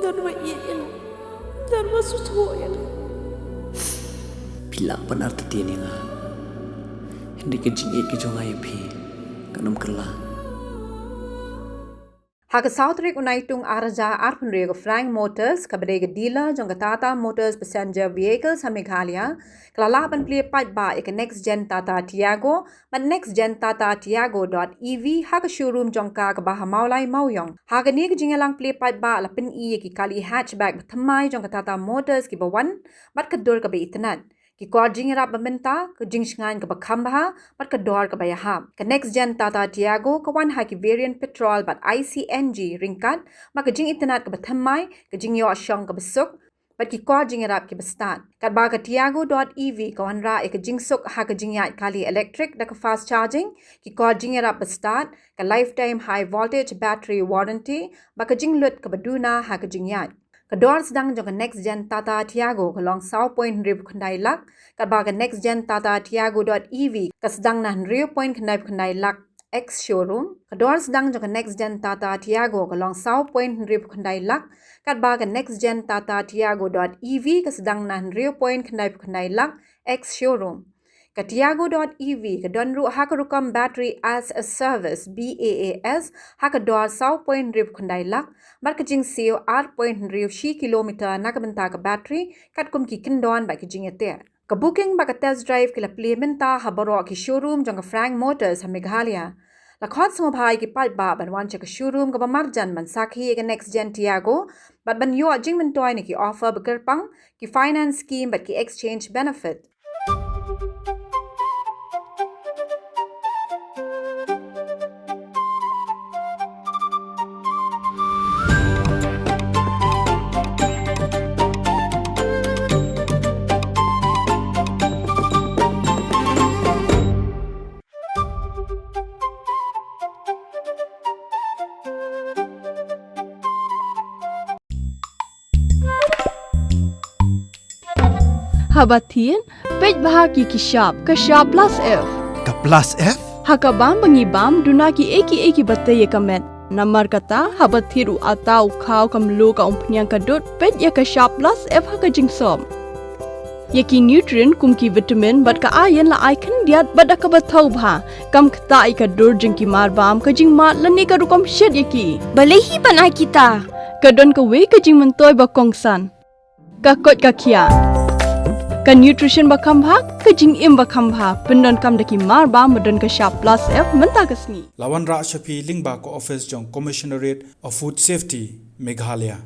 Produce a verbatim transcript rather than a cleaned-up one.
Don ba ïeit ïa nga. Don ba sngewthuh ïa nga. Phi lah ban artatien ïa nga. Hynrei ka jingïeit ka jong nga ïa phi kan ym kylla. Ha ka saw tarik u Naitung ar hajar arphew hynriew ka Frank Motors, kaba dei ka dealer jong ka Tata Motors Passenger Vehicles ha Meghalaya, ka la lah ban plie paidbah ïa ka Next Gen Tata Tiago, bad Next Gen Tata Tiago dot E V ha ka showroom jong ka kaba ha Mawlai Mawiong. Ha kane ka jingïalang plie paidbah la pyni ïa ki kali hatchback ba thymmai jong ka Tata Motors kiba wan, bad ka dur kaba itynnad. Ki kor jingïarap ba mynta, ka jingshngaiñ kaba kham bha, bad ka dor kaba ïahap. Ka Next Gen Tata Tiago ka wan ha ki variant petrol bad I C N G ryngkat, bad ka jingitynnad kaba thymmai, ka jingïoh shong kaba suk, bad ki kor jingïarap kiba stad. Katba ka Tiago dot E V ka wanrah ïa ka jingsuk ha ka jingïaid kali electric da ka fast charging, ki kor jingïarap ba stad, ka lifetime high voltage battery warranty, bad ka jinglut kaba duna ha ka jingïaid. Ka dor sdang jong ka Next Gen Tata Tiago ka long saw point hynriewphew khyndai lak, katba ka Next Gen Tata Tiago dot E V ka sdang na hynriew point khyndaiphew khyndai lak ex showroom. Ka dor sdang jong ka Next Gen Tata Tiago ka long saw point hynriewphew khyndai lak, katba ka Next Gen Tata Tiago dot E V ka sdang na hynriew point khyndaiphew khyndai lak ex showroom. Ka Tiago dot E V ka don ruh ha ka rukom battery as a service, B A A S, ha ka dor saw point hynriewphew khyndai lak, bad ka jingsiew ar point hynriew shi kilometer na ka bynta ka battery, katkum ki kyndon bad ki jingïatiar. Ka booking bad ka test drive ki la plie mynta ha baroh ki showroom jong ka Frank Motors ha Meghalaya. La khot sngewbha ïa ki paidbah ban wan sha ka showroom kaba marjan ban sakhi ïa ka Next Gen Tiago, bad ban ïoh jingmyntoi na ki offer ba kyrpang, ki finance scheme bad ki exchange benefit. Haba thied, peit bha ïa ki shap, ka shap plus F. Ka plus F? Ha ka bam ba ngi bam, duna kiei kiei kiba tei ïa ka met. Namar kata, haba thied u atta u khaw, ka mluh, ka umphniang, ka dud, peit ïa ka shap plus F ha ka jingsop. Ïa ki nutrient kum ki vitamin bad ka iron la ai khyndiat bad da kaba thaw bha. Kam ktah ïa ka dur jong ki mar bam, ka jingmad lane ka rukom shet ïa ki. Balei hi ban ai kita? Ka don kawei ka jingmyntoi ba kongsan. Ka koit ka khiah. Ka nutrition ba kham bha, ka jingim ba kham bha. Pyndonkam da ki mar bam ba don ka shap plus F mynta ka sngi. La wanrah sha phi lyngba ka office jong Commissionerate of Food Safety, Meghalaya.